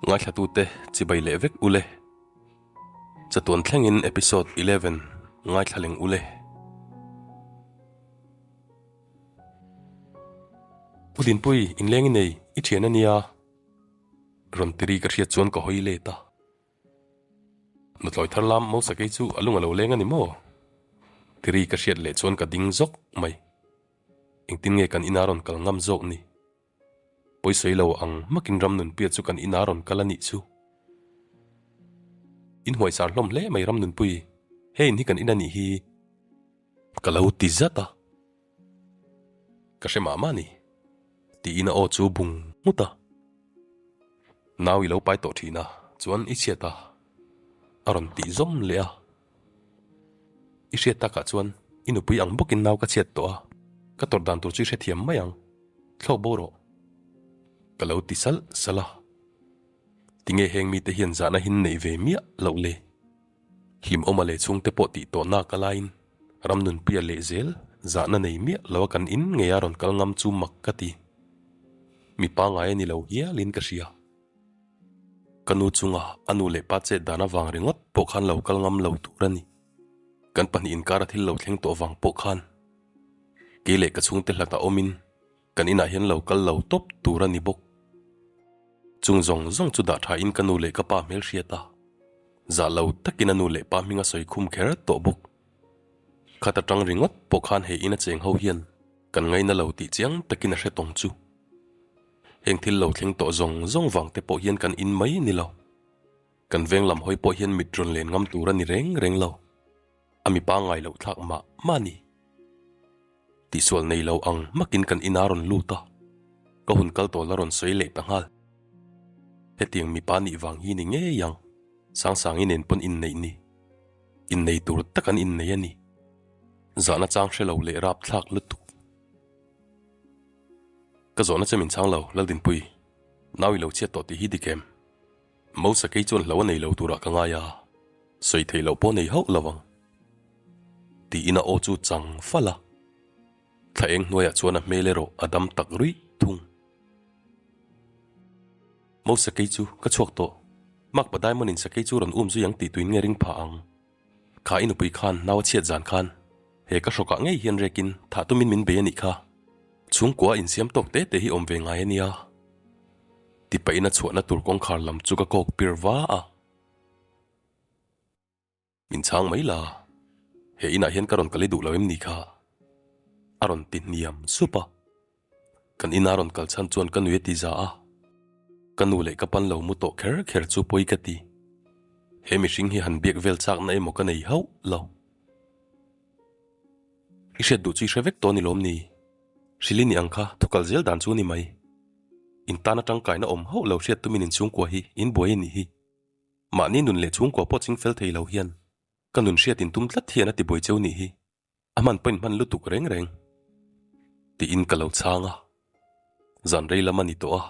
Ngaithlatute chibai leh vek ule. Chatuan thlengin episode 11 ngaithla leng ule. U Dinpui, inleng i nei, i thian a nia. Rawn tiri ka hriat chuan ka hawi let a. Nutlawi thar lam Mosakei chu a lung a lo leng a ni maw? Tiri ka hriat leh chuan ka ding zawk mai. Engtin nge kan ina rawn kal ngam zawk ni? Pawisawi lo ang hmakin Ramnunpuia chu kan ina rawn kal a nih chu. In huaisar hlawm hle mai Ramnunpui, hei in hi kan in a nih hi. Ka lo ti zat a. Ka hre mah mah ni, tiin a aw chu bung nghut a. Nau i lo pai tawh thin a, chuan i chhiat a, a rawn tih zawm leh a. I hriat takah chuan i nupui ang bawkin nau ka chhiat tawh a, ka tawrh dan tur chu i hrethiam mai ang, thlawk bo rawh. Ka lo ti salh salh a. Tinge heng mite hian zahna hin neih ve miah loh le? Hlimawma leh chhungte pawh tih tawh nak a laiin Ramnunpuia leh zel zahna nei miah lo a kan in ngei a rawn kal ngam chu mak ka ti. Mi pangai a ni lo hialin ka hria. Ka nu chunga a nu leh pa chet dan avang ringawt pawh khan lo kal ngam lo tur a ni. Kan pahnih inkar a thil lo thleng tawh vang pawh khan kei leh ka chhungte hlat a awmin kan inah hian lo kal lo tawp tur a ni bawk. Chung zawng zawng chu dah thain ka nu leh ka pa hmel hriat a, zah lo takin a nu leh pa hming a sawi khum kher tawh bawk. Khat atang ringawt pawh khan he ina cheng ho hian kan ngaina lo tih chiang takin a hre tawng chu. Heng thil lo thleng tawh zawng zawng vang te pawh hian kan in mai ni lo. Kan veng lam hawi pawh hian mit rawn len ngam tur a ni reng reng lo. A mi pangngai loh thlak mah mah a ni. Tihsual nei lo ang hmakin kan ina rawn lut a, ka hun kal tawl a rawn sawi leh ta nghal. Hetiang mipa nih vang hi ni ngei ang, Sangsangi nen pawn inneih ni. Innei tur tak an innei a ni. Zahna chang hre lo leh rap thlak lutuk. Ka zawhna che min chhang lo, Laldinpui. Nau i lo chhiat tawh tih hi dik em? Mosa kei chuan hlo a nei lo turah ka ngai a, sawi theih loh pawh nei hauh lo ang. Tiin a aw chu chang fal a, thla eng hnuaiah chuan a hmel erawh a dam tak ruih thung. Mosa kei chu ka chhuak tawh, Makpa Diamond in sakei chu rawn um zui ang tih tuin nge ring phah ang. Kha i nupui khan nau a chhiat zan khan he ka hrawkah ngei hian rekin thah tumin min bei a nih kha. Chhungkua insiam tawk te te hi awm ve ngai a nia. Ti pahin a chhuahna tur kawngkhar lam chu ka kawk pir va a. Min chhang mai la, he inah hian ka rawn kal i duh lo em ni kha? A rawn ti hniam sup a. Kan ina rawn kal chhan chuan ka nui a ti za a, ka nu leh ka pan lo mu tawh kher kher chu pawi ka ti. He mihring hi han biak vel chakna emaw ka nei hauh lo. I hriat duh chu i hre vek tawh a ni lawm ni? Hrili ni ang kha thukal zel dan chu a ni mai. In tana tangkaina awm hauh lo hriat tumin inchhungkua hi in buai a nih hi. Mahni nun leh chhungkua pawh ching fel thei lo hian ka nun hriat in tum tlat hian a ti buai cheu nih hi. A hman pawhin hman lutuk reng reng. Tiin ka lo chhang a. Zan rei lam a ni tawh a,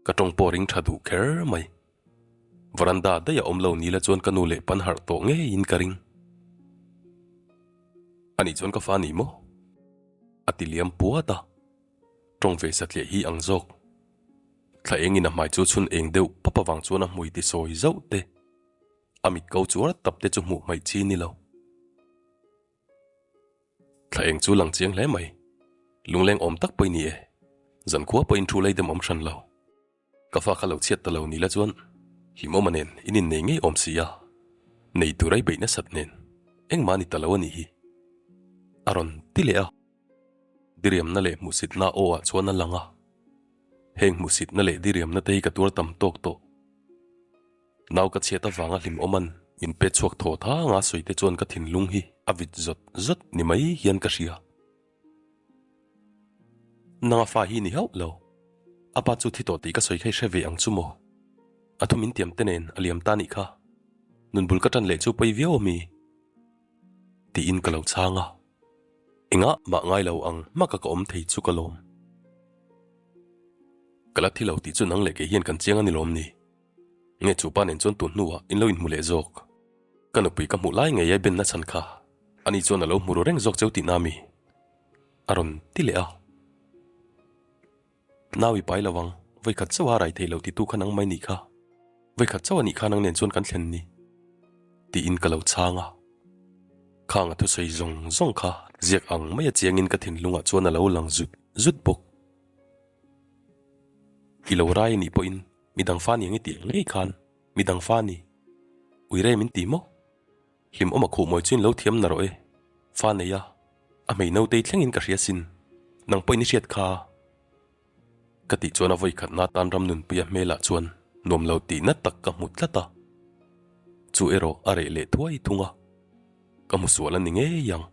ka tawng pawh ring tha duh kher mai. Veranda daih a awm lo ni la chuan ka nu leh pan harh tawh ngeiin ka ring. Anih chuan ka fa ni maw? A ti liam puat a, tawng ve satliah hi ang zawk. Thla engin a hmai chu chhun eng deuh pap avang chuan a hmui ti sawi zauh te, a mit ko chuar tap te chu hmuh hmaih chi ni lo. Thla eng chu lang chiang hle mai. Lungleng awm tak pawh i ni e. Zankhua pawhin thu lei dem awm hran lo. Ka fa kha lo chhiat ta lo ni la chuan Hlimawma nen in innei ngei awm si a, nei tur ai beih nasat nen engmah a ni ta lo a nih hi. A rawn ti leh a. Diriamna leh hmuhsitna aw ah chuan a lang a. Heng hmuhsitna leh diriamna te hi ka tuar tam tawk tawh. Nau ka chhiat avanga hlimawman min pe chhuak thaw thanga sawi te chuan ka thinlung hi a vit zawt zawt ni mai hian ka hria. Nanga fa hi ni hauh lo. A pa chu thi tawh tih ka sawi kha i hre ve ang chu maw? A thu min tiam te nen a liam ta nih kha. Nun bul ka tan leh chu pawi viau a mi? Tiin ka lo chhang a. Engah mah ngai lo ang hmaka ka awm thei chu ka lawm. Ka la thi lo tih chu nang leh kei hian kan chiang a ni lawm ni? Nge chu pa nen chuan tun hnuah in lo inhmu leh zawk? Ka nupui ka hmuh lai ngei ai benna chhan kha ani chuan a lo hmu ru reng zawk cheu tihna mi? A rawn ti leh a. Nau i pai lo ang, vawikhat chauha rai thei lo titu kha nang mai nih kha. Vawikhat chauh a nih kha nang nen chuan kan thlen ni, tiin ka lo chhang a. Khang a thusawi zawng zawng kha ziak ang mai a chiangin ka thinlungah chuan a lo lang zut zut bawk. I lo rai a nih pawhin midang fa ni ang i tih ang ngei khan midang fa ni. Uire min ti maw? Hlimawm a khuh mawi chu in lo thiam na rawh e. Fa nei a, a hmei nautei thlengin ka hria sin. Nang pawhin i hriat kha. Ka tih chuan a vawi khatna atan Ramnunpuia hmelah chuan nuam lo tihna tak ka hmu tlat a. Chu erawh a reh leh thuai thung a. Ka hmu sual a ni ngei ang.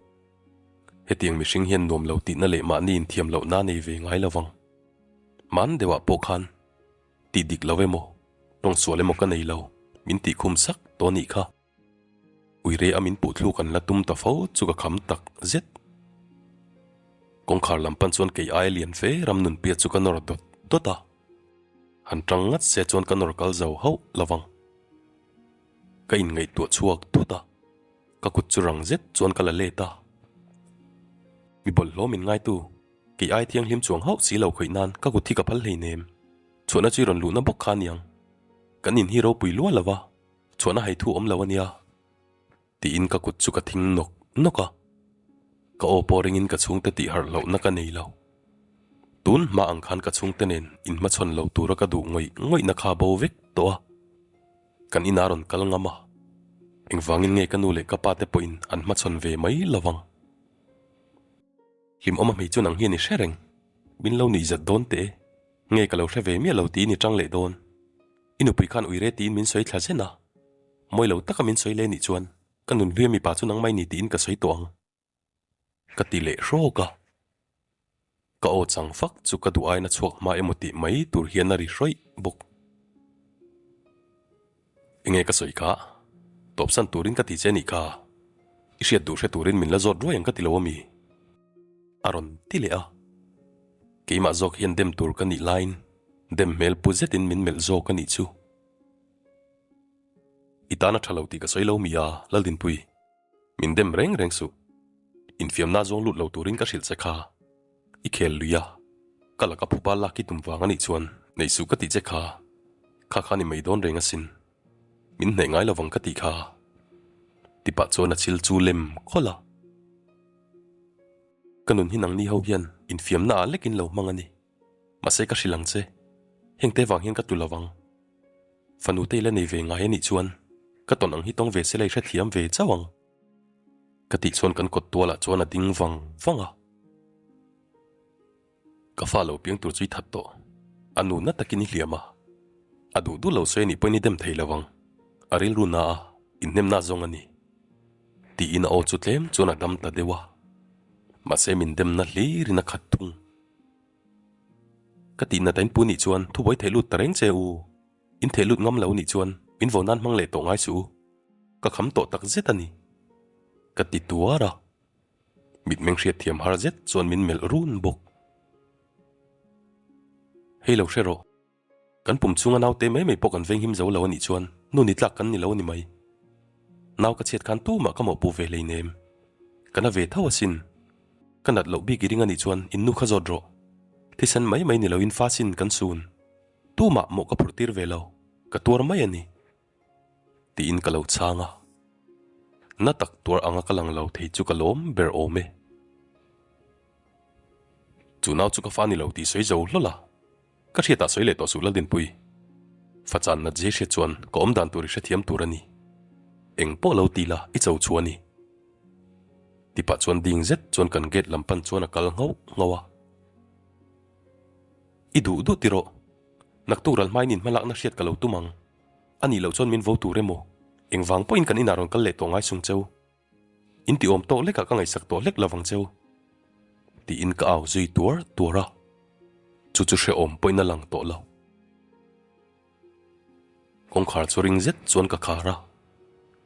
Hetiang mihring hian nuam lo tihna leh mahni inthiam lohna nei ve ngai lo vang. Hman deuhah pawh khan tih dik lo emaw, tawng sual emaw ka nei lo, min tih khum sak tawh nih kha. Uire a min puh thluk an la tum ta fo chu ka kham tak zet. Kawngkhar lam pan chuan kei aia lian fe Ramnunpia chu ka nawr dawt dawt a. Han tang ngat se chuan ka nawr kal zo hauh lo vang. Ka inngaihtuah chhuak thut a, ka kut chu rang zet chuan ka la let a. Mi bawlhhlawh min ngaitu, kei aia thianghlim chuang hauh si lo khawih nan ka kut hi ka phal hleinem. Chhuahna chu i rawn luhna bawk kha aniang. Kan in hi ropui lua lo va. Chhuahna hai thu awm lo a nia, tiin ka kut chu ka thing nawk nawk a. Ka aw pawh ringin ka chhungte tih harh lohna ka nei lo. Tun hma ang khan ka chhungte nen inhmachhawn lo tura ka duh ngawih ngawihna kha bo vek tawh a. Kan inah rawn kal ngam a, engvangin nge ka nu leh ka pa te pawhin an hmachhawn ve mai lo vang. Hlimawma hmei chu nang hian i hre reng, min lo nuih zat dawn teh e, nge ka lo hre ve miah lo tiin i tang leh dawn. I nupui khan uire tiin min sawi thla zen a, mawi lo taka min sawi leh nih chuan ka nun hluia mipa chu nangmai ni tiin ka sawi tawh ang. Ka ti leh hrawk a, ka aw chang fak chu ka duh aina chhuak hma emaw tih mai tur hian a ri hrawih bawk. Enge ka sawi kha? Tawpsan turin ka ti che nih kha. I hriat duh hre turin min la zawt ruai ang ka ti lo ami? A rawn ti leh a. Keimah zawk hian dem tur ka nih laiin dem hmel pu zetin min melh zawk a nih chu. I tan a tha lo tih ka sawi lo mi a, Laldinpui. Min dem reng reng suh. Infiamna zawng lut lo turin ka hrilh che kha. I khel lui a, ka laka phupa lak i tum vang a nih chuan nei suh ka tih che kha. Kha kha ni mai dawn reng asin. Min hneh ngai lovang ka tih kha. Tipah chuan a chil chu lem khawlh a. Ka nun hi nangni ho hian infiamna ah lekin lo hmang a ni. Mahse ka hrilh ang che, hengte vang hian ka tu lovang. Fanu te i la nei ve ngai a nih chuan ka tawn ang hi tawng ve sela i hrethiam ve chauh ang. Ka tih chuan kan kawt tualah chuan a ding vang vang a. Ka fa lo piang tur chu i that tawh, a nu na takin i hliam a. A duh duh lo sawi a nih pawhin i dem thei lo ang, a rilru na a, inhnemna zawng a ni. Tiin a aw chu tlem chuan a dam ta deuh a. Mahse min demna hlirin a khat thung. Ka tih nata in pu nih chuan thubuai theih lut ta reng che u. In theih lut ngam lo nih chuan min vo nan hmang leh tawh ngai suh u. Ka kham tawh tak zet a ni. Ka ti tuar a. Mitmeng hriat thiam har zet chuan min melh run bawk. Hei lo hre rawh. Kan pum chhunga naute mai mai pawh kan venghim zo lo a nih chuan nu ni tlak kan ni lo a ni mai. Nau ka chhiat khan tumah ka mawhpuh ve hleinem. Ka na ve tho asin. Ka nat loh bik i ring a nih chuan in nu kha zawt rawh. Thisen mai mai ni loin fa sin kan sun. Tumah mawh ka phurh tir ve lo. Ka tuar mai a ni. Tiin ka lo chhang a. Na tak tuar anga ka lang lo thei chu ka lawm ber awm e. Chu nau chu ka fa ni lo tih sawi zo hlawl a. Ka hriatah sawi leh tawh suh Laldinpui. Fa chan nat zia hriat chuan ka awm dan tur i hrethiam tur a ni. Eng pawh lo ti la i cho chu a ni. Tipah chuan ding zet chuan kan gate lam pan chuan a kal nghauh nghauh a. I duh duh ti rawh. Naktuk ral hmain in hmalakna hriat ka lo tum ang. A nih loh chuan min vo tur emaw? Engvang pawhin kan inah rawn kal leh tawh ngai sung cheu. In ti awm tawk hlekah ka ngaihsak tawh hlek lovang cheu. Tiin ka au zui tuar tuar a. Chu chu hrehawm pawhin a lang tawh lo. Kawngkhar chu ring zet chuan ka khar a,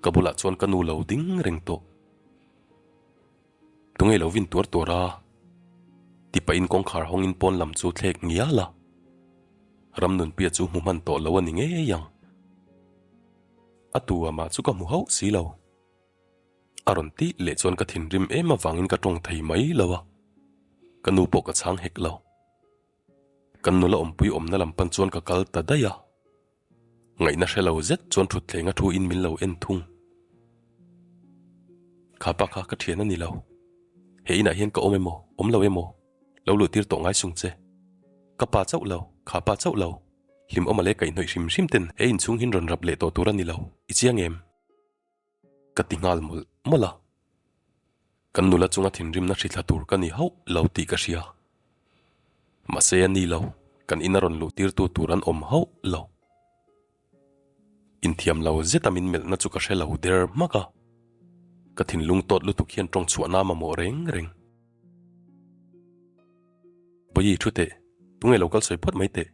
ka bulah chuan ka nu lo ding reng tawh. Tunge lo vin tuar tuar a? Ti pahin kawngkhar hawngin pawn lam chu thlek ngial a. Ramnunpia chu hmu hman tawh lo a ni ngei ang. A tu amah chu ka hmu hauh si lo. A rawn tih leh chuan ka thinrim em avangin ka tawng thei mai lo a, ka nu pawh ka chhang hek lo. Kan nula awmpui awmna lam pan chuan ka kal ta daih a. Ngaihna hre lo zet chuan thutthleng a thu in min lo en thung. Kha pa kha ka thian a ni lo. He inah hian ka awm emaw, awm lo emaw, lo luh tir tawh ngai sung che. Ka pa chauh lo, kha pa chauh lo. Hlim awm a leh kaihhnawih hrim hrim ten he inchhung hin rawn rap leh tawh tur a ni lo, i chiang em? Ka ti nghal mawlh mawlh a. Kan nula chunga thinrimna hrithla tur ka ni hauh lo tih ka hria. Mahse a ni lo, kan ina rawn luh tirtu tur an awm hauh lo. Inthiam lo zeta min melhna chu ka hre lo der hmak a. Ka thinlung tawt lutuk hian tawng chhuahna mamawh reng reng. Bawihi thu teh, tunge lo kal sawi phawt mai teh.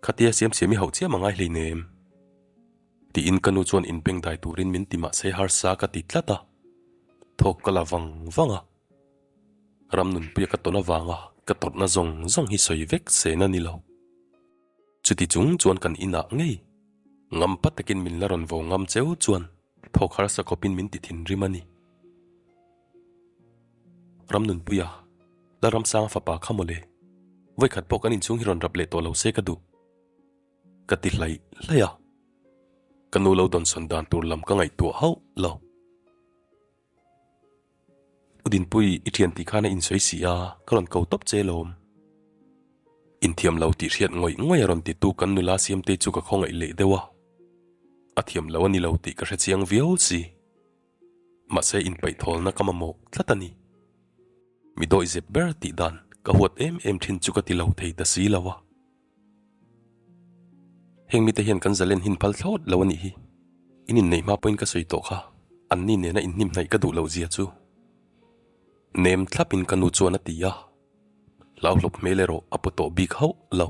Khatia siam siam i hauh chiam a ngai hleinem. Tiin ka nu chuan inbeng dai turin min ti mahse harsa ka ti tlat a, thawk ka la vang vang a. Ram nunpuia ka tawn avanga ka tawrhna zawng zawng hi sawi vek sen a ni lo. Chuti chung chuan kan inah ngei ngam pa takin min la rawn vo ngam cheu chuan thawk harsa khawpin min ti thinrim a ni. Ram nunpuia, la Ramsanga fapa kha mawle, vawikhat pawh kan inchhung hi rawn rap leh tawh lo se ka duh. Ka ti hlaih hlaih a, ka nu lo dawnsawn dan tur lam ka ngaihtuah hauh lo. U Dinpui, i thian tih khan a insawi si a, ka rawn ko tawp che lawm. Inthiam lo tih hriat ngawih ngawih a rawn titu kan nula Siamtei chu ka khawngaih leh deuh a, a thiam lo a ni lo tih ka hrechiang viau si. Mahse inpaihtawlna ka mamawh tlat a ni. Mi dawihzep ber tih dan ka huat em em thin chu ka ti lo thei ta si lo a. Heng mite hian kan zalen hin phal thlawt lo a nih hi. In inneih hma pawhin ka sawi tawh kha, anni nena inhnim hnaih ka duh loh zia chu. Nem thlapin ka nu chuan a ti a, hlauhlawp hmel erawh a paw tawh bik hauh lo.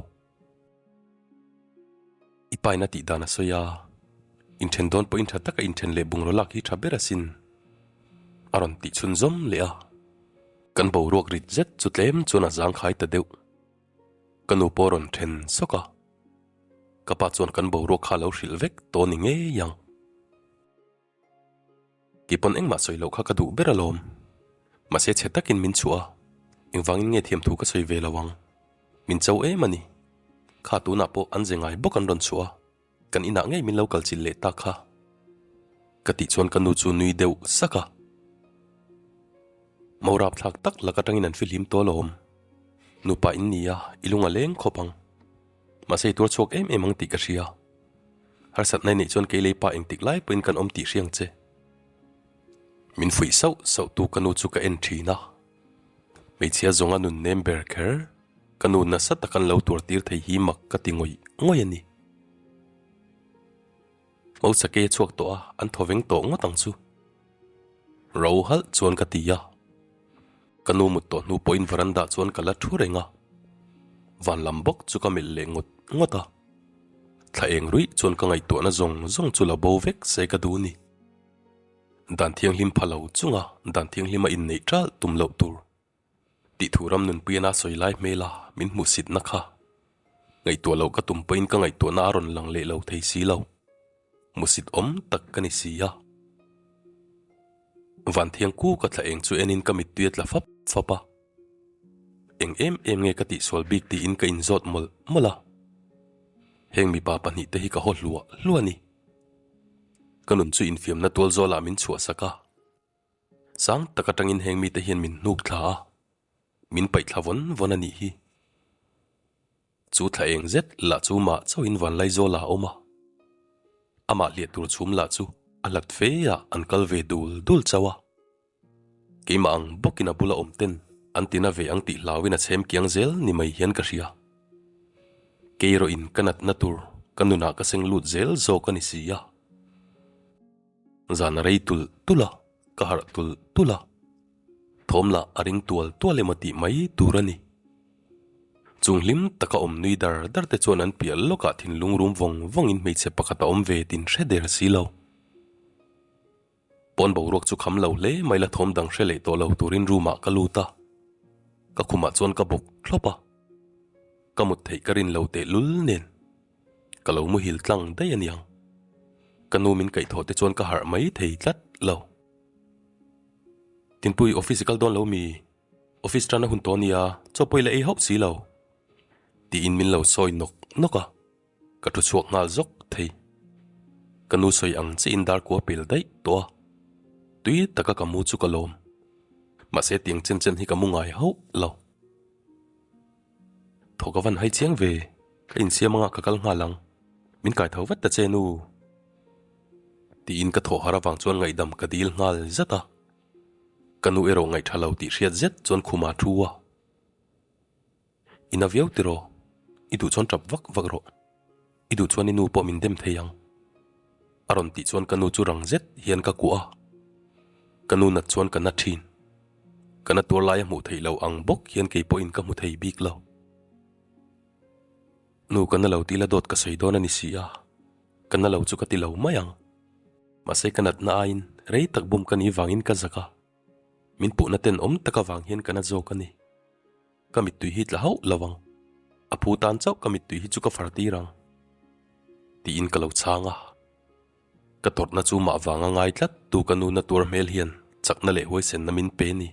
I paina tih dan a sawi a, inthen dawn pawhin tha taka inthen leh bungraw lak hi tha ber asin a rawn tih chhunzawm leh a. Kan boruak rit zet chu tlem chuan a zangkhai ta deuh. Ka nu pawh a rawn then sawk a, ka pa chuan kan boruak kha a lo hrilh vek tawh a ni ngei ang. Kei pawn engmah sawi loh kha ka duh ber alawm. Mahse chhe takin min chhuah a, engvangin nge thiamthu ka sawi ve lo ang? Min cho em a ni. Kha tunah pawh an ze ngai bawk an rawn chhuah a, kan inah ngei min lo kal chilh leh tak kha. Ka tih chuan ka nu chu nui deuh sak a. Maurap thlak tak lak atangin an fihlim tawh alawm. Nupa in ni a, i lung a leng khawp ang. Mahse i tuar chhuak em em ang tih ka hria. Harsatna i neih chuan kei lei pa engtik lai pawhin kan awm tih hriang che. Min fuih sauh sauh tu ka nu chu ka en thin a. Hmeichhia zawnga nun nem ber kher ka nu nasa tak an lo tuar tir thei hi mak ka ti ngawih ngawih a ni. Hmauchake a chhuak tawh a, an thaw veng tawh ngawt ang chu. Ro halh chuan ka ti a. Ka nu mut tawh hnu pawhin veranda chuan ka la thu reng a, van lam bawk chu ka melh leh ngawt ngawt a. Thla eng ruih chuan ka ngaihtuahna zawng zawng chu la bo vek se ka duh ni. Dan thianghlim pha lo chunga dan thianghlima inneih ṭalh tum loh tur tih thu ram nunpuian a sawi lai hmela min hmuhsitna kha ngaihtuah loh ka tum pawhin ka ngaihtuahna a rawn lang leh lo thei si lo. Hmuhsit awm tak ka ni si a. Vanthiang kuk a thla eng chu enin ka mittui a tla fap fap a. Eng em em nge ka tihsual bik tiin ka inzawt mawlh mawlh a. Heng mipa pahnihte hi ka haw hluah hluah a ni. Ka nun chu infiamna tual zawlah min chhuahsak a. Sang tak atangin heng mite hian min hnuk thla a. Min paih thla vawn vawn a nih hi. Chu thla eng zet lah chu mah chauhin Vanlaizawla a awm a, amah hliah tur chhum lah chu a hlat fe ah an kal ve dul dul chauh a. Keimah ang bawkin a bula awm ten an tina ve ang tih hlauin a chhem kiang zel ni mai hian ka hria. Kei erawhin ka natna tur ka nunah ka seng lut zel zawk a ni si a. Zan a rei tulh tulh a, ka harh tulh tulh a. Thawm lah a ring tual tual emaw tih mai tur a ni. Chung hlim taka awm nui dar dar te chuan an piah lawkah thinlung rum vawng vawngin hmeichhe pakhat a awm ve tin hre der si lo. Pawn boruak chu kham lo hle mai la thawm dang hre leh tawh lo turin room ah ka lut a, ka khumah chuan ka bawk thlawp a. Ka mut theih ka rin lo tehlul nen. Ka lo muhil tlang daih a niang. Ka nu min kaihthawh te chuan ka harh mai thei tlat lo. Tinpui office i kal dawn lo mi? Office tan a hun tawh nia, chaw pawh i la ei hauh si lo. Tiin min lo sawi nawk nawk a, ka thu chhuak nghal zawk thei. Ka nu sawi ang chiah in dar kua pel daih tawh a, tui taka ka mu chu ka lawm. Mahse tiang chen chen hi ka mu ngai hauh lo. Thaw ka van hai chiang ve, ka insiam anga ka kal nghal ang, min kai tho vat ta che nu. Tiin ka thawh har avang chuan ngaihdam ka dil nghal zat a. Ka nu erawh ngaihtha lo tih hriat zet chuan khuma thu a. I na viau tiraw? I duh chuan tap vak vak rawh. I duh chuan i nu pawh min dem thei ang. A rawn tih chuan ka nu chu rang zet hian ka kuah a. Ka nu nat chuan ka na thin. Ka na tuar lai a hmuh theih lo ang bawk hian kei pawhin ka hmu thei bik lo. Nu ka na lo tih la dawt ka sawi dawn a ni si a, ka na lo chu ka ti lo mai ang. Mahse ka natna aiin rei tak bum ka nih vangin ka zak a, min puhna tenawm tak avang hian ka na zawk a ni. Ka mittui hi tla hauh lo ang. A phu tan chauh ka mittui hi chu ka far tir ang. Tiin ka lo chhang a. Ka tawrhna chu mah vanga ngai tlat tu ka nu na tuar hmel hian chakna leh huaisenna min pe ni.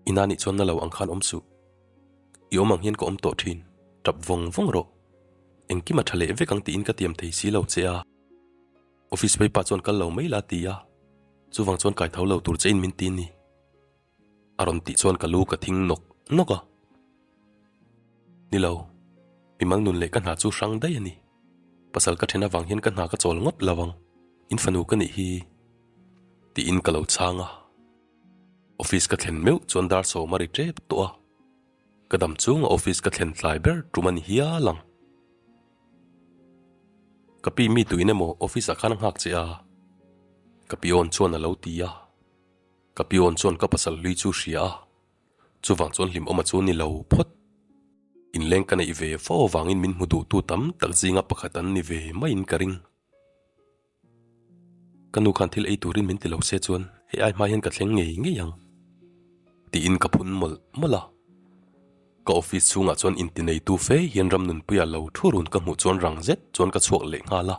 I na nih chuan na lo ang khan awm suh. I awm ang hian ka awm tawh thin. Tap vawng vawng rawh. Engkim a tha leh vek ang tiin ka tiam thei si lo che a. Office pheipa chuan kal lo mai la ti a. Chuvang chuan kai tho lo tur che in min ti ni. A rawn tih chuan ka lu ka thing nawk nawk a. Ni lo, mimal nun leh ka hna chu hrang daih a ni. Pasal ka then avang hian ka hna ka chawl ngawt lo ang, in fanu ka nih hi. Tiin ka lo chhang a. Office ka thlen meuh chuan dar sawm a ri tep tawh a. Ka dam chunga office ka thlen tlai ber tum a ni hial ang. Ka pi mi tuin emaw office ah khan a nghak che a? Ka pi awn chuan a lo ti a. Ka piawn chuan ka pasal hlui chu hria a, chuvang chuan hlimawma chu ni lo phawt. Inleng ka neih ve fo avangin min hmu duhtu tam tak zinga pakhat an ni ve maiin ka ring. Ka nu khan thil ei turin min ti lo se chuan hei ai hma hian ka thleng ngei ngei ang tiin ka phun mawlh mawlh a. Ka office chhungah chuan intineitu fe hian Ramnunpuia lo thu run ka hmuh chuan rang zet chuan ka chhuak leh nghal a.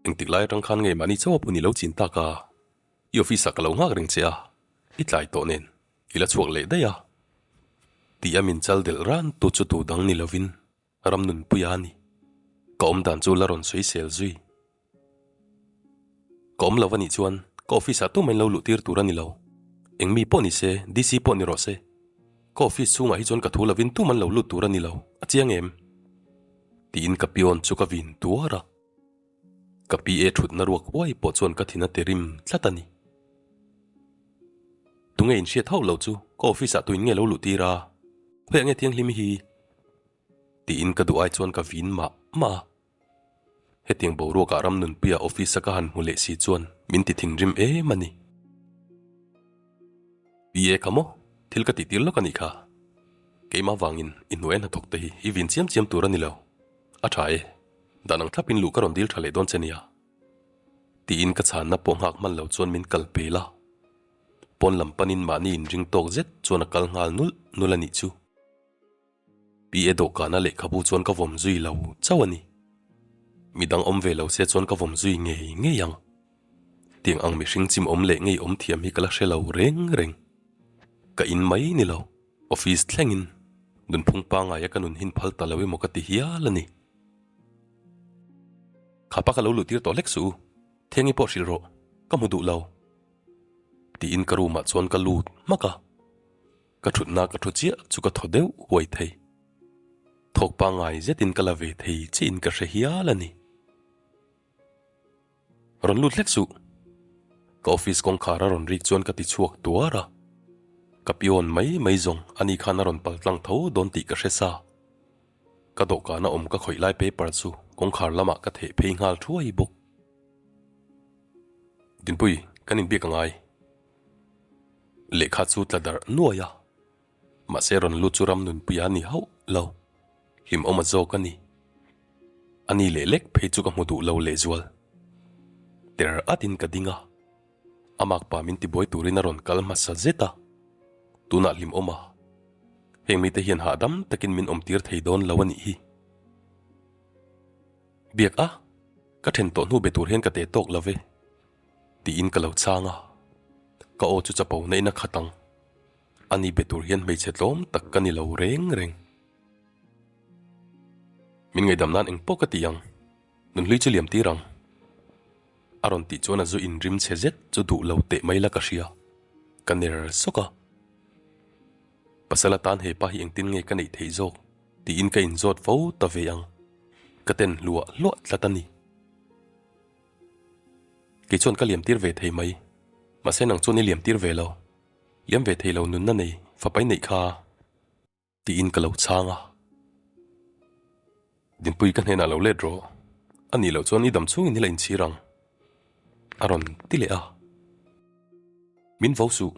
Engtik lai atang khan nge mahni chauh a pun i lo chin tak a, i office ah ka lo nghak reng che a, i tlai tawh nen i la chhuak leh daih a. Tih a min chal delh ran tu chu tu dang ni lovin Ramnunpuia a ni. Ka awm dan chu la rawn sawi sel zui. Ka awm lo a nih chuan ka office ah tumah in lo luh tir tur a ni lo. Eng mi pawh ni se, DC pawh ni rawh se. Ka office chhungah hi chuan ka thu lovin tumah an lo lut tur a ni lo, a chiang em? Tiin ka pion chu ka vin tuar a. Ka PA thutna ruak huai pawh chuan ka thin a ti rim tlat a ni. Tunge in hriat hauh lo chu ka office ah tuin nge lo luh tir a, khawiah nge thianghlim hi? Tiin ka duh ai chuan ka vin mah mah a. Hetiang boruakah Ramnunpuia office a ka han hmu leh si chuan min ti thinrim em a ni. PA kha maw? Thil ka tihtir lawk a nih kha. Keimah vangin i hnuai hnathawk te hi i vin chiam chiam tur a ni lo. A tha e. Dan ang thlapin luh ka rawn dil tha leh dawn che nia. Tiin ka chhanna pawh nghak hman lo chuan min kal pel a. Pawn lam panin mahni inring tawk zet chuan a kal nghal nulh nulh a nih chu. PA dawhkana lehkhabu chuan ka vawm zui lo chauh a ni. Midang awm ve lo se chuan ka vawm zui ngei ngei ang. Tiang ang mihring chim awm leh ngei awm thiam hi ka la hre lo reng reng. Ka in mai ni lo, office thlengin nunphung pangaia ka nun hin phal ta lo emaw ka ti hial a ni. Khapa ka lo luh tir tawh hlek suh u, Thiangi pawh hrilh rawh, ka hmu duh lo. Tiin ka room ah chuan ka lut hmak a. Ka thutna ka thu chiah chu ka thaw deuh huai thei. Thawk pangngai zetin ka la ve thei chiin ka hre hial a ni. Rawn lut hlek suh. Ka office kawngkhar a rawn rik chuan ka ti chhuak tuar a. Ka pion mai mai zawng ani khan a rawn pal tlang tho dawn tih ka hre sa. Ka dawhkana awm ka khawih lai paper chu kawngkhar lamah ka theh phei nghal thuai bawk. Dinpui, kan inbiak a ngai. Lehkha chu tla darh nuai a, mahse rawn lut chu ram nunpuia a ni hauh lo, hlimawm a zawk a ni. A ni leh lek phei chu ka hmu duh lo lehzual. Ter atin ka ding a, a makpa min tibuai turin a rawn kal hmasa zet a, tunah hlimawm a, heng mite hian hahdam takin min awmtir thei dawn lo a nih hi. Biak a, ka then tawh hnu be tur hian ka teh tawk lo ve. Tiin ka lo chhang a, ka aw chu chapo na in a khat ang. Ani be tur hian hmeichhe tlawm tak ka ni lo reng reng. Min ngaihdam nan eng pawh ka ti ang, nunhlui chu liam tir ang. A rawn tih chuan a zu inrim chhe zet chu duh lo teh mai la ka hria, ka ner sawk a. Pasal atan he pa hi engtin nge ka neih theih zawk tiin ka inzawt fo ta ve ang, ka ten hluah hluah tlat a ni. Kei chuan ka liam tir ve thei mai, mahse nang chuan i liam tir ve lo, liam ve thei lo nunna nei fapai neih kha. Tiin ka lo chhang a. Dinpui ka hnenah lo let rawh, a nih loh chuan i dam chhungin i la inchhir ang, a rawn ti leh a. Min vo suh,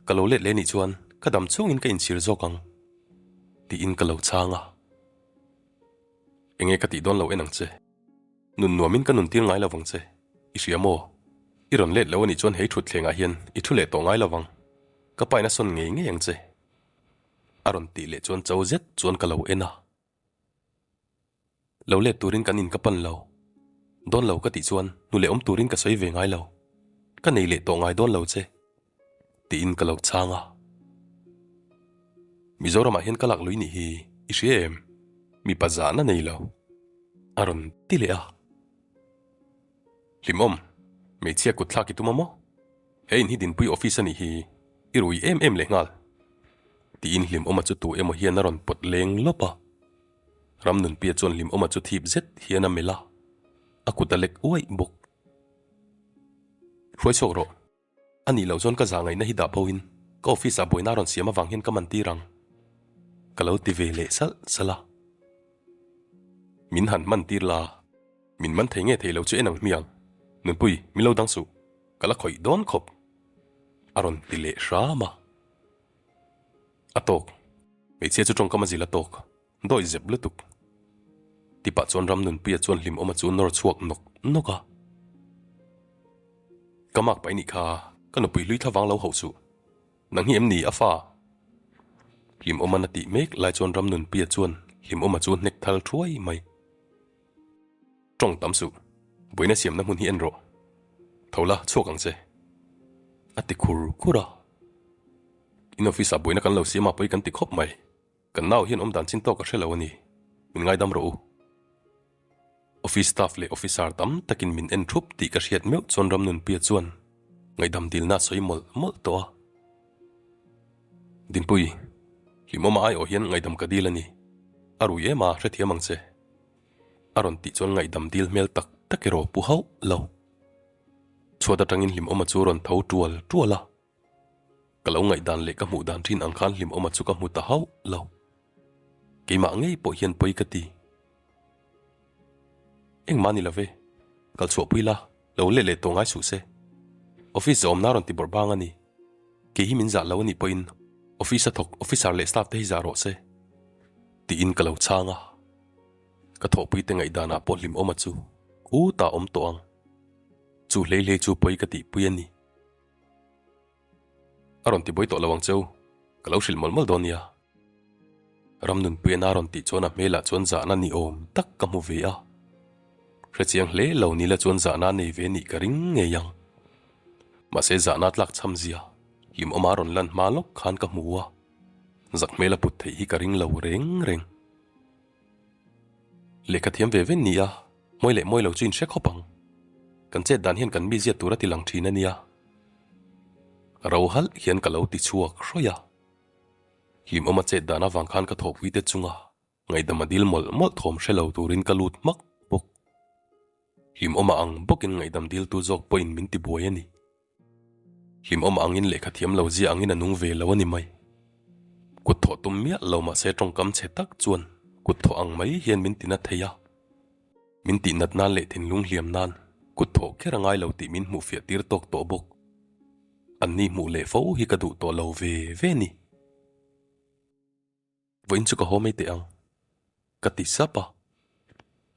ka lo let leh nih chuan ka dam chhungin ka inchhir zawk ang, tiin ka lo chhang a. Enge ka tih dawn lo en ang che. Nun nuamin ka nun tir ngai lo vang che. I hria maw? I rawn let lo a nih chuan hei thutthlengah hian i thu leh tawh ngai lo vang. Ka pain a sawn ngei ngei ang che. A rawn tih leh chuan cho zet chuan ka lo en a. Lo let turin kan in ka pan lo. Dawn lo ka tih chuan hnu leh awm turin ka sawi ve ngai lo. Ka nei leh tawh ngai dawn lo che. Tiin ka lo chhang a. Mizoramah hian ka lak lui nih hi i hria em? Mipa zahna nei lo. A rawn ti leh a. Hlimawm, hmeichhia kut thlak i tum a maw? He in hi Dinpui office a nih hi, i rui em em leh nghal. Tiin Hlimawma chu tu emaw hian a rawn pawt leng lawp a. Ramnunpia chuan Hlimawma chu thip zet hian a melh a, a kut a lek uaih bawk. Hruai chhuak rawh. A nih loh chuan ka zah ngaihna hi dah bo in ka office ah buaina a rawn siam avang hian ka man tir ang. Ka lo ti ve leh salh salh a. Min han man tir la, min man thei nge thei lo chu en ang hmiang. Nunpui, min lo dang suh. Ka la khawih dawn khawp. A rawn ti leh hram a. A tawk. Hmeichhia chu tawngkam a zil a tawk. Dawi zep lutuk. Tipah chuan Ramnunpuia chuan hlimawma chu nawr chhuak nawk nawk a. Ka mak paih nih kha, ka nupui hlui thlavang lo hauh suh. Nang hi em ni a fa? Hlimawma'n a tih mek lai chuan Ramnunpuia chuan hlimawma chu hnek thal thuai mai. Tawng tam suh, buaina siamna hmun hi en rawh. Tho la, chhuak ang che. A ti khur khur a. In office ah buaina kan lo siam a pawi kan ti khawp mai. Kan nau hian awmdan chin tawk a hre lo a ni, min ngaidam rawh u. Office staff leh officer tam takin min en thup tih ka hriat meuh chuan Ramnunpuia chuan ngaihdam dilna a sawi mawlh mawlh tawh a. Dinpui, hlimawma aiawh hian ngaihdam ka dil a ni, a rui em a, hrethiam ang che. A rawn tih chuan ngaihdam dil hmel tak tak erawh pu hauh lo. Chhuat atangin hlimawma chu a rawn tho tual tual a. Ka lo ngaihdan leh ka hmuh dan thin ang khan hlimawma chu ka hmu ta hauh lo. Keimah ngei pawh hian pawi ka ti. Engmah ni love, kal chhuahpui la, lo let leh tawh ngai suh se. Office zawmna rawn ti bawrh bang a ni. Kei hi min zah lo a nih pawhin office a thawk officer leh staff te hi zah rawh se. Tiin ka lo chhang a. Ka thawhpui te ngaihdanah pawh hlimawma chu khutah awm tawh ang. Chu hlei hlei chu pawi ka tihpui a ni. A rawn ti buai tawh lo ang cheu, ka lo hrilh mawlh mawlh dawn nia. Ramnunpuian a rawn tih chuan a hmelah chuan zahna ni awm tak ka hmu ve a. Hrechiang hle lo nila chuan zahna nei ve nih ka ring ngei ang. Mahse zahna tlak chham zia hlimawma rawn lan hma lawk khan ka hmu a, zak hmel a put theih hi ka ring lo reng reng. Lehkha thiam ve ve ni a, mawi leh mawi lo chu inhre khawp ang. Kan chet dan hian kan mizia tur a ti lang thin a nia. Ro halh hian ka lo ti chhuak hrawih a. Hlimawma chet dan avang khan ka thawhpui te chunga ngaihdam a dil mawlh mawlh thawm hre lo turin ka lut hmak bawk. Hlimawma ang bawkin ngaihdam diltu zawk pawhin min ti buai a ni. Hlimawm angin lehkha thiam lo zia angin a nung ve lo a ni mai. Kut thawh tum miah lo mahse tawngkam chhe tak chuan kut thawh ang mai hian min tina thei a. Min tih nat nan leh thinlung hliam nan kut thawh kher a ngai lo tih min hmuh fiah tir tawk tawh bawk. Anni hmuh leh fo hi ka duh tawh lo ve ve ni. Vawiin chu ka haw mai teh ang, ka ti sap a.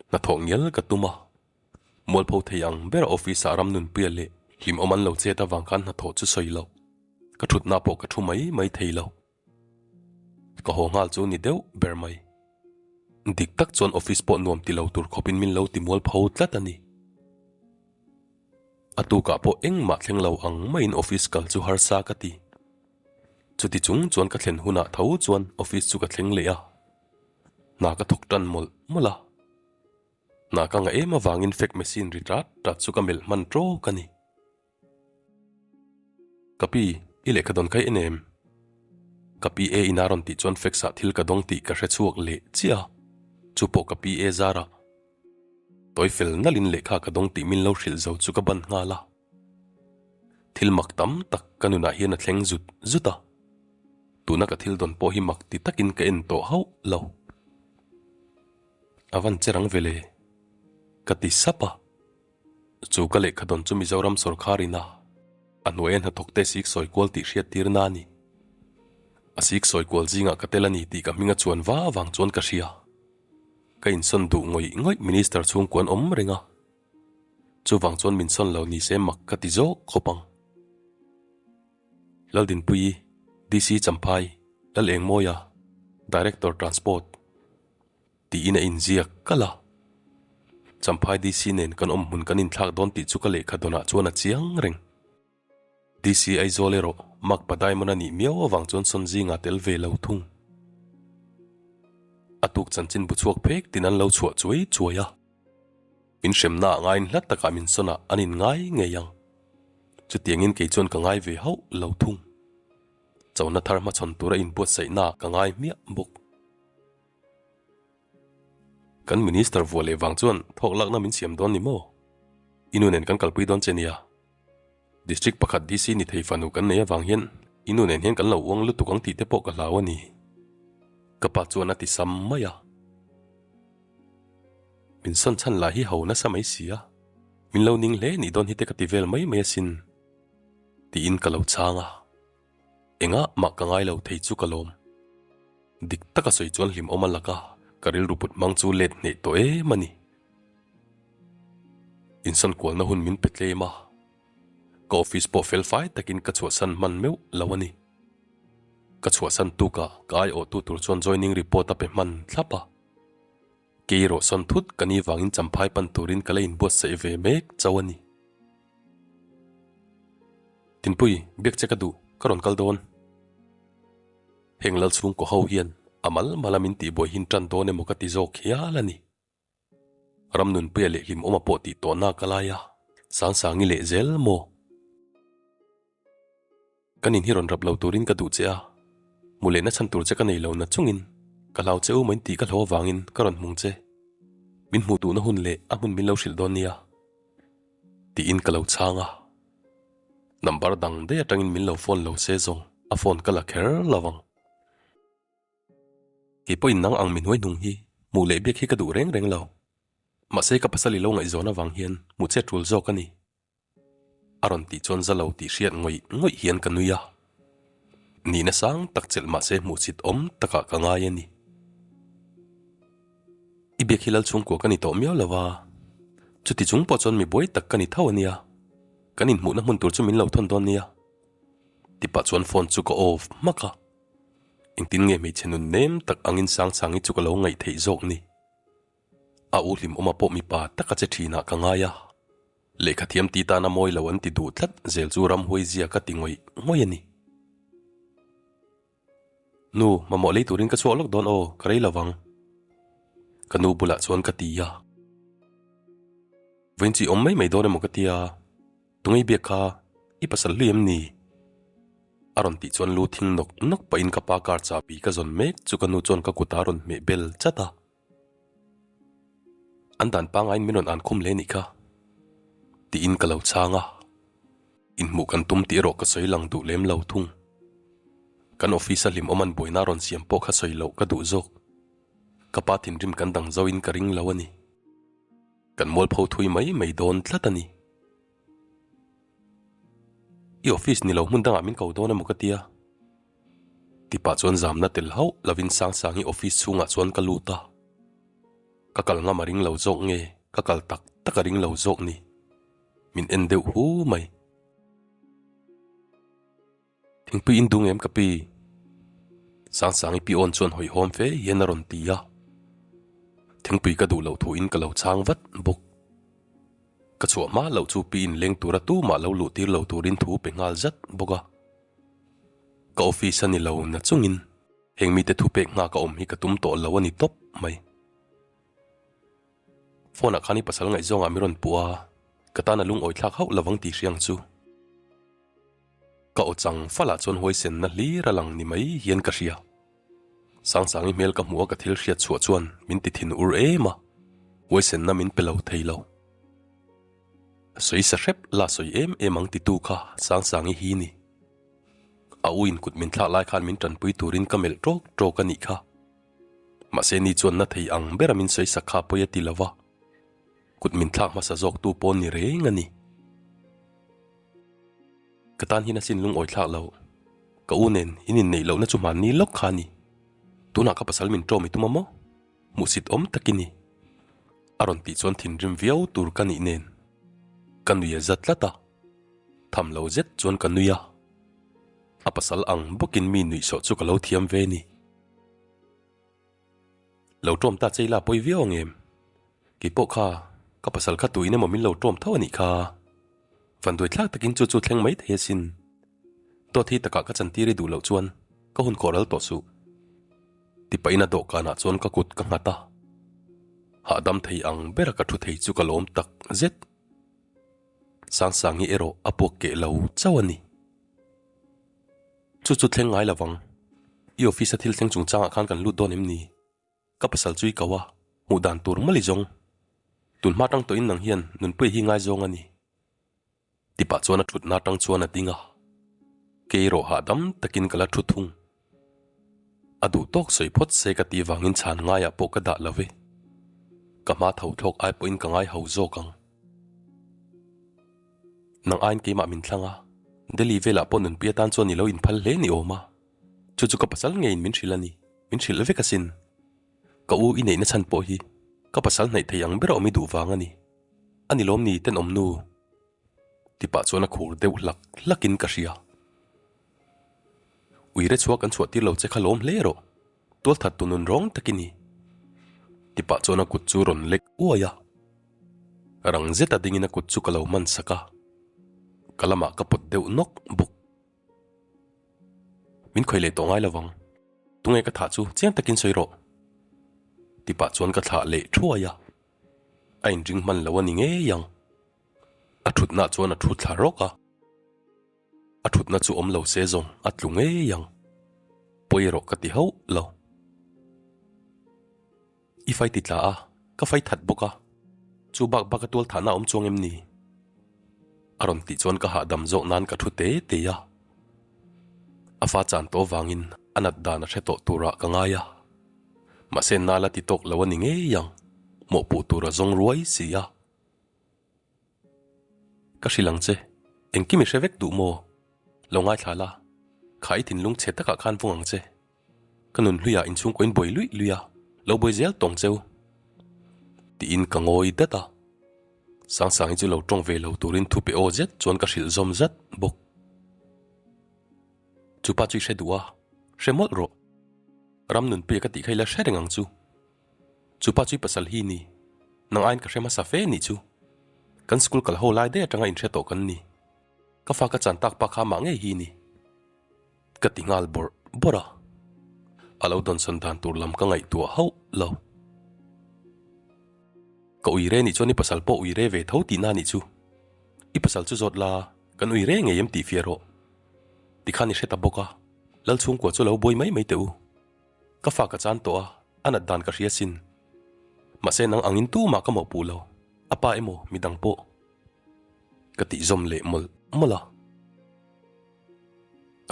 Hnathawh ngial ka tum a. Mualpho thei ang ber office ah Ramnunpuia leh Hlimawm an lo chet avang khan hnathawh chu sawi lo. Ka thutna pawh ka thu mai mai thei lo. Ka haw nghal chu ni deuh ber mai. Dik tak chuan office pawh nuam ti lo tur khawpin min lo ti mualpho tlat a ni. A tukah pawh engmah thleng lo ang maiin office kal chu harsa ka ti. Chuti chung chuan ka thlen hunah tho chuan office chu ka thleng leh a, hna ka thawk tan mawlh mawlh a. Hna ka ngah em avangin fake machine ri tat tat chu ka melh hman tawk a ni. Ka pi, i lehkha dawn kha i en em? Ka pi e ina rawn tih chuan fax ah thil ka dawng tih ka hre chhuak leh chiah a, chu pawh ka pi e zarah. Tawi fel nalhin lehkha ka dawng tih min lo hrilh zo chu ka ban nghal a. Thil mak tam tak ka nunah hian a thleng zut zut a, tuna ka thil dawn pawh hi mak ti takin ka en tawh hauh lo. A van che rang vele, ka ti sap a. Chu ka lehkha dawn chu Mizoram sawrkharin a a hnuaia hnathawkte sik sawi kual tih hriattirna a ni. A sik sawi kual zingah ka tel a ni tih ka hming a chuan va vang chuan ka hria. Ka insawn duh ngawih ngawih Minister chhungkua an awm reng a. Chuvang chuan min sawn lo ni se mak ka ti zawk khawp ang. Laldinpuii, DC Champhai, Lalengmawia, Director Transport, tiin a inziak kalh a. Champhai DC nen kan awm hmun kan inthlak dawn tih chu ka lehkha dawnah chuan a chiang reng. DC Aizawl erawh Makpa Diamond a nih miau avang chuan sawn zinga tel ve lo thung. A tuk chanchin bu chhuak phek tin an lo chhuah chuai chuai a. Min hremna ah ngaiin hla takah min sawn ah an in ngai ngei ang. Chutiangin kei chuan ka ngai ve hauh lo thung. Chona thar hmachhawn tura inbuatsaihna ah ka ngai hmiah bawk. Kan Minister vuah leh vang chuan thawk lakna min siam dawn ni maw? I nu nen kan kalpui dawn che nia. District pakhat DC ni thei fanu kan nei avang hian i nu nen hian kan lo uang lutuk ang tih te pawh ka hlau a ni. Ka pa chuan a ti sam mai a. Min sawn chhan lah hi ho nasa mai si a, min lo ning hle nih dawn hi te ka ti vel mai mai asin tiin ka lo chhang a. Engah mah ka ngai lo thei chu ka lawm. Dik taka sawi chuan hlimawm a lak a, ka rilru put hmang chu let hneh tawh em a ni. Insawn kualna hun min pe tlem a, ka office pawh fel fai takin ka chhuahsan hman meuh lo a ni. Ka chhuahsan tukah ka aiawhtu tur chuan joining report a pe hman thlap a. Kei erawh sawn thut ka ni vangin champhai pan turin ka la inbuatsaih ve mek chauh a ni. Tinpui, biak che ka duh, ka rawn kal dawn. Heng lal chhungkaw ho hian a mal mala min tihbuai hin tan dawn emaw ka ti zawk hial a ni. Ramnunpuia leh Hlimawma pawh tih tawhna ka lai a, Sangsangi leh zel maw? Kan in hi rawn rap lo turin ka duh che a, hmu lehna chhan tur che ka nei lo na chungin ka hlau che u main tih ka hlo avangin ka rawn hmung che. Min hmuh duhna hun leh a hmun min lo hrilh dawn nia tiin ka lo chhang a. Number dang daih atangin min lo phone lo se zawng a phone ka la kher lo ang. Kei pawhin nang ang mi hnuai hnung hi hmuh leh biak hi ka duh reng reng lo. Mahse ka pasal i lo ngaihzawn avang hian hmuh che tul zawk a ni. A rawn tih chuan za lo tih hriat ngawih ngawih hian ka nui a. Nihna sang tak chelh mahse hmuhchhit awm takah ka ngai a ni. I biak hi lal chhungkua ka ni tawh miau lo a, chuti chung pawh chuan mi buai tak ka ni tho a nia. Kan inhmuhna hmun tur chu min lo thawn dawn nia. Tipah chuan phone chu ka off hmak a. Engtin nge hmeichhe nun nem tak angin Sangsangi chu ka lo ngaih theih zawk ni. A u hlimawma pawh mipa taka che thinah ka ngai a. Lehkha thiam ti tana mawi lo an ti duh tlat zel chu ramhuai zia ka ti ngawih ngawih a ni. Nu, mamawh lei turin ka chhuak lawk dawn aw, ka rei lo vang. Ka nu bulah chuan ka ti a. Vawiin chu i awm mai mai dawn emaw ka ti a, tungei biak kha i pasal hlui em ni? A rawn tih chuan lu thing nawk nawk pahin ka pa car chahbi ka zawn mek chu ka nu chuan ka kutah a rawn hmeh bel chat a. An dan pangaiin min rawn an khum hle nih kha tiin ka lo chhang a, inhmuh kan tum tih erawh ka sawi lang duh lem lo thung. Kan office a hlimawm an buaina rawn siam pawh kha sawi loh ka duh zawk. Ka pa thinrim kan dang zo in ka ring lo a ni. Kan mualpho thui mai mai dawn tlat a ni. I office ni lo hmun dangah min ko dawn emaw ka tia. Tipah chuan zamna tel hauh lovin Sangsangi office chhungah chuan ka lut a. Ka kal ngam a ring lo zawk nge ka kal tak tak a ring lo zawk ni. Min en deuh hu mai. Thingpui in dung em ka pi? Sangsangi pi awn chuan hawihhawm fe hian a rawn ti a. Thingpui ka duh loh thuin ka lo chhang vat bawk. Ka chhuah hma loh chu pi in leng tura tumah lo luh tir lo turin thu pe nghal zat bawk a. Ka office a ni lo na chungin heng mite thupek nghak a awm hi ka tum tawh lo a ni tawp mai. Phone ah khan i pasal ngaihzawngah mi rawn puh a, ka tan a lungawi thlak hauh lovang tih hria ang chu. Ka aw chang falah chuan huaisenna hlir a lang ni mai hian ka hria. Sangsangi hmel ka hmuh a ka thil hriat chhuah chuan min ti thin ur em a, huaisenna min pe lo thei lo. Sawi sa hrep la sawi em em ang titu kha Sangsangi hi ni. A u in kut min thlak lai khan min tanpui turin ka melh tawk tawk a nih kha. Mahse ni chuan na thei ang bera min sawi sak kha pawi a ti lo va, kut min thlak hmasa zawktu pawn ni reng a ni. Ka tan hian a sin lungawi thlak lo. Ka u nen in inneih lohna chu hmanni lawk kha a ni. Tunah ka pasal min ṭawm i tum a maw? Hmuhsit awm tak i ni. A rawn tih chuan thinrim viau tur ka nih nen ka nui a za tlat a. Tham lo zet chuan ka nui a. A pasal ang bawkin mi nuihsawh chu ka lo thiam ve ni. Lo ṭawm ta che ila pawi viau ang em? Kei pawh kha ka pasal kha tuin emaw min lo ṭawm tho a nih kha. Vanduai thlak takin chu chu thleng mai thei asin. Dawt hi takah ka chantir i duh loh chuan ka hun khawh ral tawh suh. Tipahin a dawhkanah chuan ka kut ka nghat a. Hahdam thei ang bera ka thu thei chu ka lawm tak zet. Sangsangi erawh a puak keh lo chauh a ni. Chu chu thleng ngai lovang. I office a thil thleng chungchangah khan kan lut dawn em ni? Ka pasal chu i ko a, hmuh dan tur mawlh i zawng. Tun hma tang tawhin nang hian nunpui hi ngaizawng a ni. Tipah chuan a thutna atang chuan a ding a, kei erawh hahdam takin ka la thu thung. A duh tawk sawi phawt se ka tih vangin chhan ngaiah pawh ka dah lo ve. Ka hma tho thlawk ai pawhin ka ngai ho zawk ang. Nang aiin keimah min thlang a, Delhi velah pawh nunpui atan chuan i lo inphal hle ni awm a, chu chu ka pasal ngeiin min hrilh a ni, min hrilh vek asin. Ka u i neihna chhan pawh hi ka pasal hnaih thei ang ber a awm i duh vang a ni. A ni lawm ni tenawm nu? Tipah chuan a khur deuh hlak hlakin ka hria. Uire chhuak kan chhuah tir lo che kha lawm hle rawh, tualthat tu nun rawng tak i ni. Tipah chuan a kut chu rawn lek uai a. Rang zeta dingin a kut chu ka lo man sak a, ka lamah ka pawt deuh nawk bawk. Min khawih leh tawh ngai lovang, tunge ka thah chu chiang takin sawi rawh. Tipah chuan ka thlah leh thuai a, a inring hman lo a ni ngei ang. A thutna chuan a thu thla rawk a. A thutna chu awm lo se zawng a tlu ngei ang. Pawi erawh ka ti hauh lo. I fai ti tla a, ka fai that bawk a. Chu bak bak a tual thahna awm chuang em ni? A rawn tih chuan ka hahdam zawk nan ka thu te te a. A fa chan tawh vangin a nat dan a hre tawh turah ka ngai a. Mahse nal a ti tawk lo a ni ngei ang, mawhpuh tur a zawng ruai si a. Ka hrilh ang che, engkim i hre vek duh maw? Lo ngaithla la, kha i thinlung chhe takah khan vung ang che. Ka nun hluiah inchhungkaw in buai luih luih a, lo buai zel tawng cheu. Tiin ka ngawi dat a. Sangsangi chu lo tawng ve lo turin thu pe aw zet chuan ka hrilh zawm zat bawk. Chupa chu i hre duh a, hre mawlh rawh. Ram nunpuia ka tih kha i la hre reng ang chu. Chupa chu i pasal hi ni. Nang aiin ka hre hmasa fe nih chu. Kan school kal ho lai daih atanga inhre tawh kan ni. Ka fa ka chan tak pa kha mah ngei hi ni. Ka ti nghal bawrh bawrh a. A lo dawnsawn dan tur lam ka ngaihtuah hauh lo. Ka uire nih chuan i pasal pawh uire ve tho tihna nih chu. I pasal chu zawt la, kan uire ngei em tih fiah rawh. Tikhan i hre ta bawk a, Lal chhungkua chu lo buai mai mai teh u. Ka fa ka chan tawh a, a nat dan ka hria sin. Mahse nang angin tumah ka mawhpuh lo, a pa emaw midang pawh. Ka tih zawm leh mawlh mawlh a.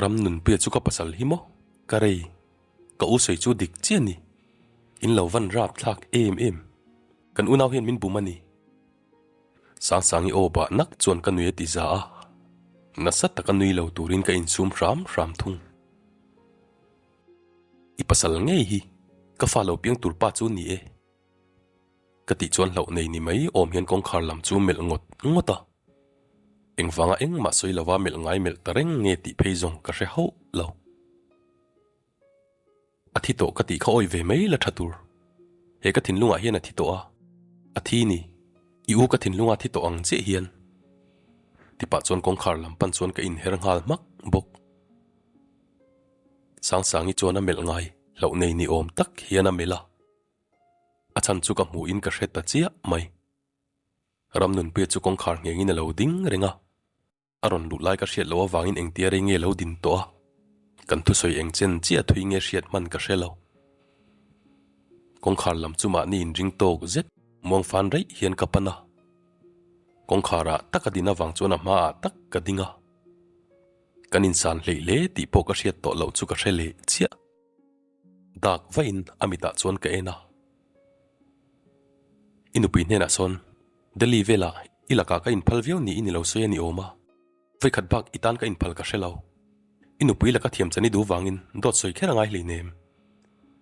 Ram nunpuia chu ka pasal hi maw? Ka rei. Ka u sawi chu dik chiah ni. In lo van rap thlak em em. Kan unau hian min bum a ni. Sangsangi aw bah nak chuan ka nui a ti za a. Nasa taka nui lo turin ka insum hram hram thung. I pasal ngei hi ka fa lo piang tur pa chu ni e. Ka tih chuan hlauh nei ni mai awm hian kawngkhar lam chu melh ngawt ngawt a. Engvanga engmah sawi lova melh ngai melh ta reng nge tih phei zawng ka hre hauh lo. A thi tawh ka tih kha awih ve mai la tha tur. He ka thinlungah hian a thi tawh a, a thi ni. I u ka thinlunga thi tawh ang chiah hian. Tipah chuan kawngkhar lam pan chuan ka inher nghal hmak bawk. Sangsangi chuan a melh ngai hlauh nei ni awm tak hian a melh a. A chhan chu ka hmuhin ka hre ta chiah mai. Ramnunpuia chu kawngkhar nghengin a lo ding reng a. A rawn luh lai ka hriat loh avangin engtia rei nge lo din tawh a, kan thusawi eng chen chiah thui nge hriat hman ka hre lo. Kawngkhar lam chu mahni inring tawk zet muang fan raih hian ka pan a. Kawngkharah tak a din avang chuan a hmaah tak ka ding a. Kan insan hleih hle tih pawh ka hriat tawh loh chu ka hre leh chiah. Dak vahin a mitah chuan ka en a. I nupui hnenah sawn Delhi velah i lakah ka inphal viau niin i lo sawi a ni awm a, vawikhat bak i tan ka inphal ka hre lo. I nupui laka thiam chan i duh vangin dawt sawi kher a ngai hleinem.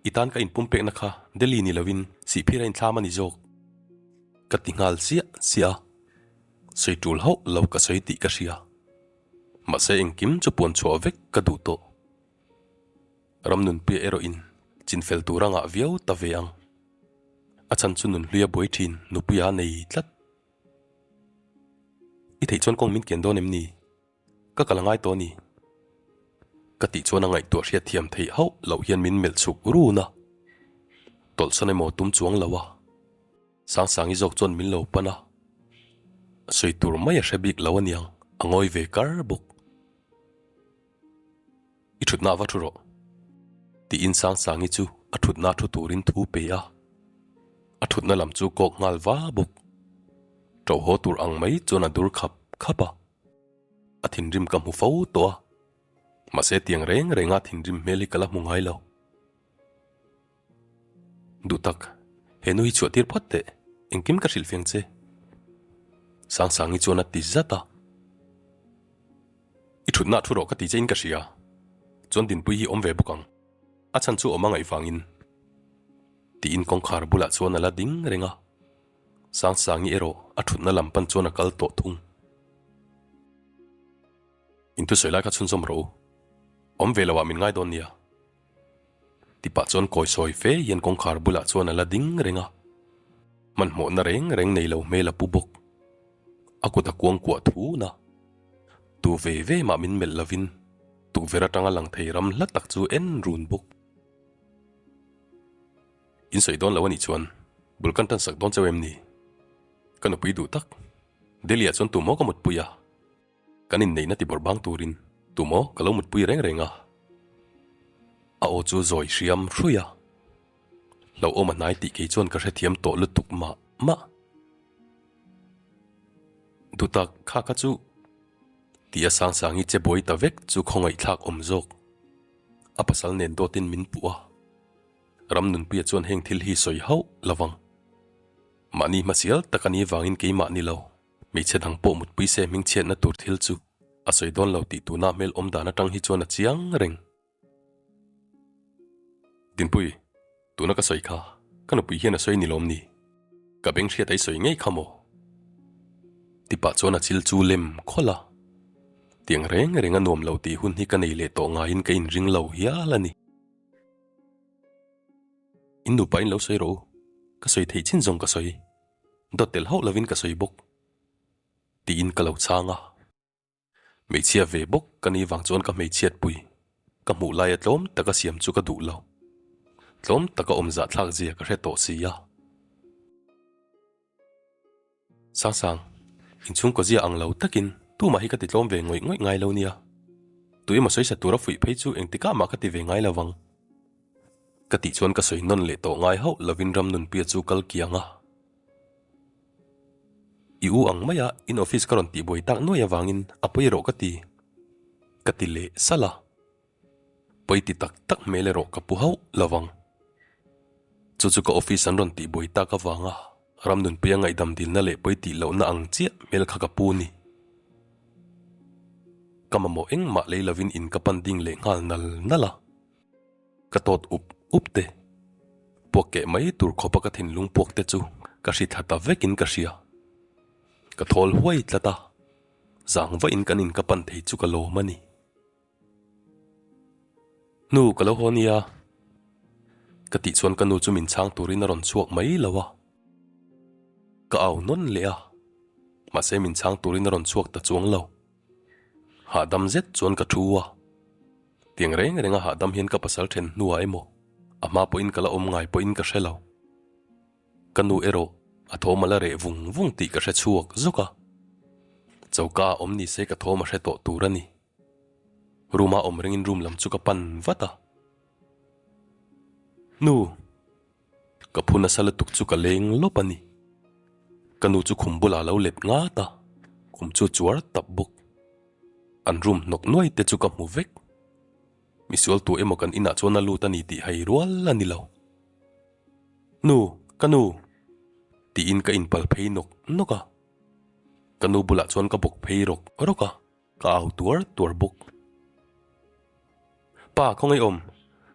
I tan ka inpumpekna kha Delhi ni lovin Sihphir a inthlam a ni zawk. Ka ti nghal chiah chiah a, sawi tul hauh lo ka sawi tih ka hria. Mahse engkim chu puan chhuah vek ka duh tawh. Ramnunpuia erawhin chinfel tur a ngah viau ta ve ang. A chhan chu nunhluia buai thin nupuia a nei tlat. I theih chuan kawng min kian dawn em ni? Ka kal a ngai tawh a ni. Ka tih chuan a ngaihtuah hriat thiam theih hauh loh hian min melh chhuk run a. Tawlhsawn emaw tum chuang lo a. Sangsangi zawk chuan min lo pan a. Sawi tur mai a hre bik lo aniang, a ngawi ve kar bawk. I thutna va thu rawh, tiin Sangsangi chu a thutna thu turin thu pe a. A thutna lam chu kawk nghal va bawk. Ṭo haw tur ang mai chuan a dur khap khap a. A thinrim ka hmu fo tawh a, mahse tiang reng renga thinrim hmel hi ka la hmu ngai lo. Duh tak, he nu hi chhuah tir phawt teh, engkim ka hrilh fiang che. Sangsangi chuan a ti zat a. I thutna thu rawh ka ti che in ka hria, chuan Dinpui hi awm ve bawk ang, a chhan chu awm a ngaih vangin. Tiin kawngkhar bulah chuan a la ding reng a, Sangsangi erawh a thutna lam pan chuan a kal tawh thung. In thusawi lai kha chhunzawm rawh u, awm ve loah min ngai dawn nia. Ti pah chuan kawi sawi fe hian kawngkhar bulah chuan a la ding reng a, hmanhmawhna reng reng nei lo hmel a pu bawk. A kut a kuang kuah thun a, tu ve ve mah min melh lovin tukverh atanga lang thei ram hla tak chu en run bawk. In sawi dawn lo a nih chuan bul kan tan sak dawn chauh em ni? Ka nupui duh tak, Delhi ah chuan tu maw ka mutpui a? Kan inneihna ti bawrh bang turin tumaw ka lo mutpui reng reng a. A aw chu zawi hriam hruih a. Hlauhawm a hnai tih kei chuan ka hrethiam tawh lutuk mah mah. Duhtak kha kha chu ti a Sangsangi che buai ta vek chu khawngaihthlak awm zawk. A pasal nen dawtin min puh a. Ramnunpuia chuan heng thil hi sawi hauh lovang. Mahni hmasial tak a ni vangin keimah ni lo. Hmeichhe dang pawh mutpui se hmingchhiatna tur thil chu a sawi dawn lo tih tuna hmel awm dan atang hi chuan a chiang reng. Dinpui, tuna ka sawi kha ka nupui hian a sawi ni lawm ni? Ka beng hriat a i sawi ngei kha maw? Ti pah chuan a chil chu lem khawlh a. Tiang reng reng a nuam lo tih hun hi ka nei leh tawh ngaiin ka inring lo hial a ni. In nupa in lo sawi rawh u, ka sawi theih chin zawng ka sawi. Dawt tel hauh lovin ka sawi bawk tiin ka lo chhang a. Hmeichhia ve bawk ka ni vang chuan ka hmeichhiat pui ka hmuh laia tlawm taka siam chu ka duh lo. Tlawm taka awm zahthlak zia ka hre tawh si a. Sangsang, inchhungkaw zia ang lo takin tumah hi ka ti tlawm ve ngawih ngawih ngai lo nia. Tu emaw sawisa tura fuih phei chu engtikah mah ka ti ve ngai lo vang. Ka tih chuan ka sawi nawn leh tawh ngai hauh lovin Ramnunpuia chu kal kiang a. I u ang maia in office ka rawn tihbuai tak nuai avangin a pawi erawh ka ti. Ka ti leh salh a. Pawi ti tak tak hmel erawh ka pu hauh lovang. Chu chu ka office an rawn tihbuai tak avanga Ramnunpuia ngaihdam dilna leh pawi tih lohna ang chiah hmel kha ka pu ni. Ka mamawh engmah lei lovin in ka pan ding leh nghal nal nal a. Ka tawt up up te. Puak keh mai tur khawpa ka thinlung puak te chu ka hri thla ta vekin ka hria. Ka thawl huai tlat a, zang vahin kan in ka pan thei chu ka lawm a ni. Nu ka lo haw nia. Ka tih chuan ka nu chu min chhang turin a rawn chhuak mai lo a. Ka au nawn leh a, mahse min chhang turin a rawn chhuak ta chuang lo. Hahdam zet chuan ka thu a. Tiang reng reng a hahdam hian ka pasal then hnuah emaw a hma pawhin ka la awm ngai pawhin ka hre lo. Ka nu erawh A thawm a la reh vung vung tih ka hre chhuak zawk a. Choka a awm ni se ka thawm a hre tawh tur a ni. Room a awm ringin room lam chu ka pan vat a. Nu! Ka phu nasa lutuk chu ka leng lawp a ni. Ka nu chu khum bulah a lo let ngat a, khum chu a chuar tap bawk. An room hnawk nuai te chu ka hmu vek. Misual tu emaw kan inah chuan a lut a ni tih hai rual a ni lo. Nu, ka nu! Tiin ka inpal phei nawk nawk a. Ka nu bulah chuan ka bawk phei rawk rawk a, ka au tuar tuar bawk. Pa, khawngaih awm,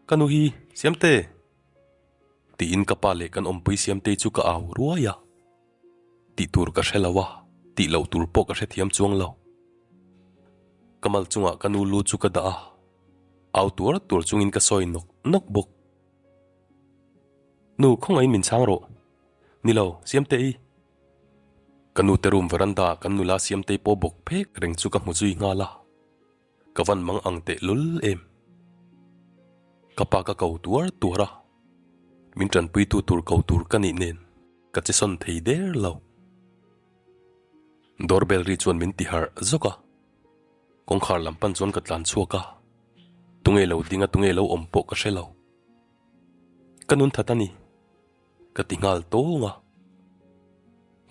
ka nu hi Siamte! Tiin ka pa leh kan awmpui Siamtei chu ka au ruai a. Tih tur ka hre lo a, tih loh tur pawh ka hrethiam chuang lo. Ka mal chungah ka nu lu chu ka dah a, au tuar tuar chungin ka sawi nawk nawk bawk. Nu, khawngaihin min chhang rawh. Ni lo, Siamtei. Ka nu te room veranda ah kan nula Siamtei pawh bawk phek reng chu ka hmu zui nghal a. Ka van mang ang teh lul em. Ka pa ka ko tuar tuar a, min tanpuitu tur ko tur ka nih nen ka che sawn thei der lo. Doorbell ri chuan min ti harh zawk a, kawngkhar lam pan chuan ka tlan chhuak a, tunge lo ding a tunge lo awm pawh ka hre lo. Ka nun that a ni, ka ti nghal tawng a.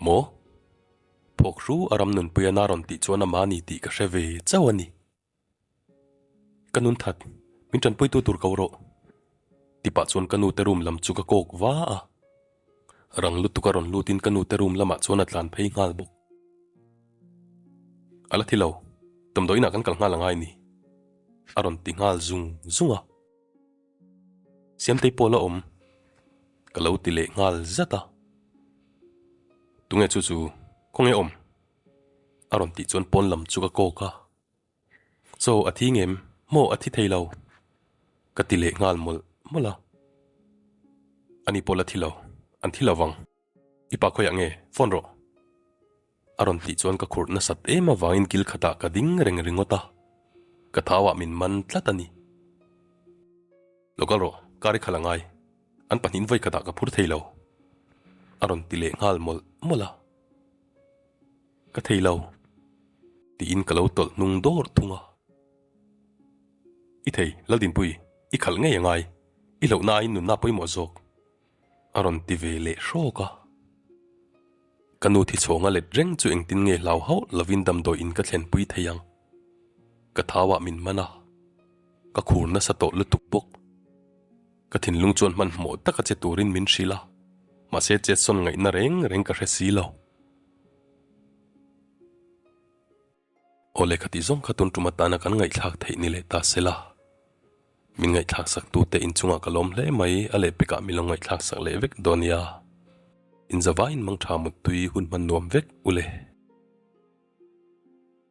Maw? Phawk hru a ram nunpui a na rawn tih chuan amah a ni tih ka hre ve chauh a ni. Ka nun that, min tanpuitu tur ko rawh. Tipah chuan ka nute room lam chu ka kawk va a. Rang lutuk a rawn lutin ka nute room lamah chuan a tlan phei nghal bawk. A la thi lo, damdawiinah kan kal nghal angai ni. A rawn ti nghal zung zung a. Siamtei pawh la awm ka lo ti leh nghal zat a. Tunge chu chu khawnge awm? A rawn tih chuan pawn lam chu ka kawk a. Chaw a thi ngem maw a thi thei lo? Ka ti leh nghal mawlh mawlh a. Ani pawh la thi lo, an thi lo vang. I pa khawiah nge? Phone rawh. A rawn tih chuan ka khurh nasat em avangin kil khatah ka ding reng ringawt a, ka thauah min man tlat a ni. Lo kal rawh, car i khalh a ngai, an pahnihin vawi khatah ka phur thei lo, a rawn ti leh nghal mawlh mawlh a. Ka thei lo, tiin ka lo tawlh hnung dawr thung a. I thei, Laldinpui, i khalh ngei a ngai, i hlauhna aiin nunna pawimawh zawk. A rawn ti ve leh hrawk a. Ka nu thi chhawnga let reng chu engtin nge hlau hauh lovin damdawi in ka thlenpui thei ang. Ka thauah min man a, ka khur nasa tawh lutuk bawk. Ka thinlung chuan hmanhmawh taka che turin min hrilh a, mahse chetsawn ngaihna reng reng ka hre si lo. Aw lehkha tih zawng kha tun tum atana kan ngaihthlak theih ni leh ta sela. Min ngaihthlak sak tute inchungah ka lawm hle mai, a lehpekah min lo ngaihthlak sak leh vek dawn nia. Inzavaiin mangtha muttui hun hman nuam vek u le.